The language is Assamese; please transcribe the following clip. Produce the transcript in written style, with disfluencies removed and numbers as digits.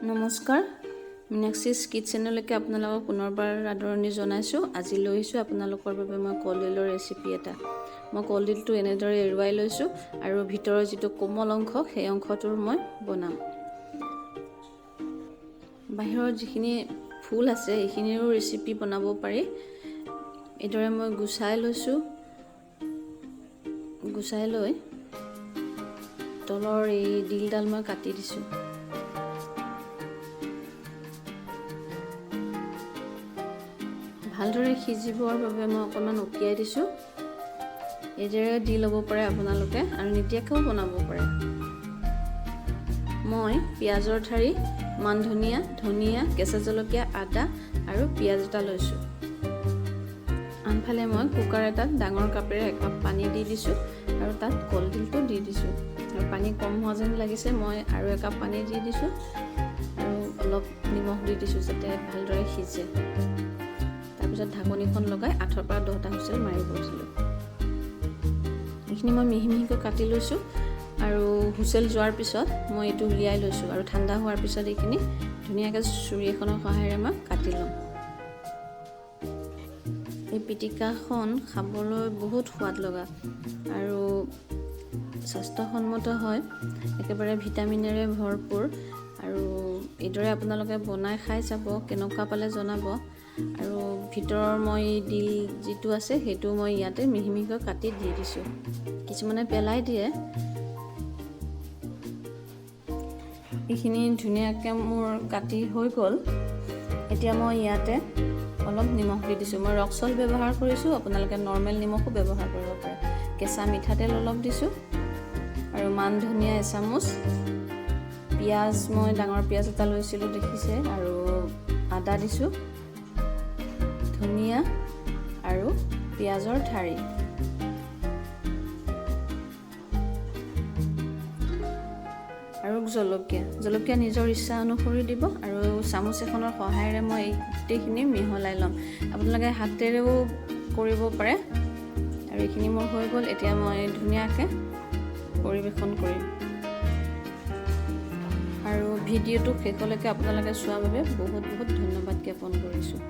নমস্কাৰ, মীনাক্ষীছ কিটচেনলৈকে আপোনালোকক পুনৰবাৰ আদৰণি জনাইছোঁ। আজি লৈ আহিছোঁ আপোনালোকৰ বাবে মই কলডিলৰ ৰেচিপি এটা। মই কলডিলটো এনেদৰে এৰুৱাই লৈছোঁ আৰু ভিতৰৰ যিটো কোমল অংশ, সেই অংশটোৰ মই বনাম। বাহিৰৰ যিখিনি ফুল আছে, এইখিনিৰো ৰেচিপি বনাব পাৰি। এইদৰে মই গুচাই লৈছোঁ। গুচাই লৈ তলৰ এই ডিলডাল মই কাটি দিছোঁ। ভালদৰে সিজিবৰ বাবে মই অকণমান উকিয়াই দিছোঁ। এইদৰে দি ল'ব পাৰে আপোনালোকে আৰু নিদিয়াকৈও বনাব পাৰে। মই পিঁয়াজৰ ঠাৰি, মান ধনিয়া, ধনিয়া, কেঁচা জলকীয়া, আদা আৰু পিঁয়াজ এটা লৈছোঁ। আনফালে মই কুকাৰ এটাত ডাঙৰ কাপেৰে একাপ পানী দি দিছোঁ আৰু তাত কলডিলটো দি দিছোঁ। আৰু পানী কম হোৱা যেন লাগিছে, মই আৰু একাপ পানী দি দিছোঁ আৰু অলপ নিমখ দি দিছোঁ যাতে ভালদৰে সিজে। তাৰপিছত ঢাকনিখন লগাই 8ৰ পৰা 10টা হুইচেল মাৰিব দিলোঁ। এইখিনি মই মিহি মিহিকৈ কাটি লৈছোঁ আৰু হুইচেল যোৱাৰ পিছত মই এইটো উলিয়াই লৈছোঁ আৰু ঠাণ্ডা হোৱাৰ পিছত এইখিনি ধুনীয়াকৈ চুৰি এখনৰ সহায়েৰে মই কাটি ল'ম। এই পিটিকাখন খাবলৈ বহুত সোৱাদ লগা আৰু স্বাস্থ্যসন্মত হয়, একেবাৰে ভিটামিনেৰে ভৰপূৰ। আৰু এইদৰে আপোনালোকে বনাই খাই চাব, কেনেকুৱা পালে জনাব। আৰু ভিতৰৰ মই ডিল যিটো আছে, সেইটো মই ইয়াতে মিহি মিহিকৈ কাটি দি দিছোঁ। কিছুমানে পেলাই দিয়ে। এইখিনি ধুনীয়াকৈ মোৰ কাটি হৈ গ'ল। এতিয়া মই ইয়াতে অলপ নিমখ দি দিছোঁ। মই ৰক চল্ট ব্যৱহাৰ কৰিছোঁ, আপোনালোকে নৰ্মেল নিমখো ব্যৱহাৰ কৰিব পাৰে। কেঁচা মিঠাতেল অলপ দিছোঁ আৰু মান ধনিয়া এচামুচ, পিঁয়াজ, মই ডাঙৰ পিঁয়াজ এটা লৈছিলোঁ দেখিছে, আৰু আদা দিছোঁ, ধনিয়া আৰু পিঁয়াজৰ ঠাৰি আৰু জলকীয়া। জলকীয়া নিজৰ ইচ্ছা অনুসৰি দিব। আৰু চামুচ এখনৰ সহায়েৰে মই এই গোটেইখিনি মিহলাই ল'ম। আপোনালোকে হাতেৰেও কৰিব পাৰে। আৰু এইখিনি মোৰ হৈ গ'ল। এতিয়া মই ধুনীয়াকৈ পৰিৱেশন কৰিম। আৰু ভিডিঅ'টো শেষলৈকে আপোনালোকে চোৱাৰ বাবে বহুত বহুত ধন্যবাদ জ্ঞাপন কৰিছোঁ।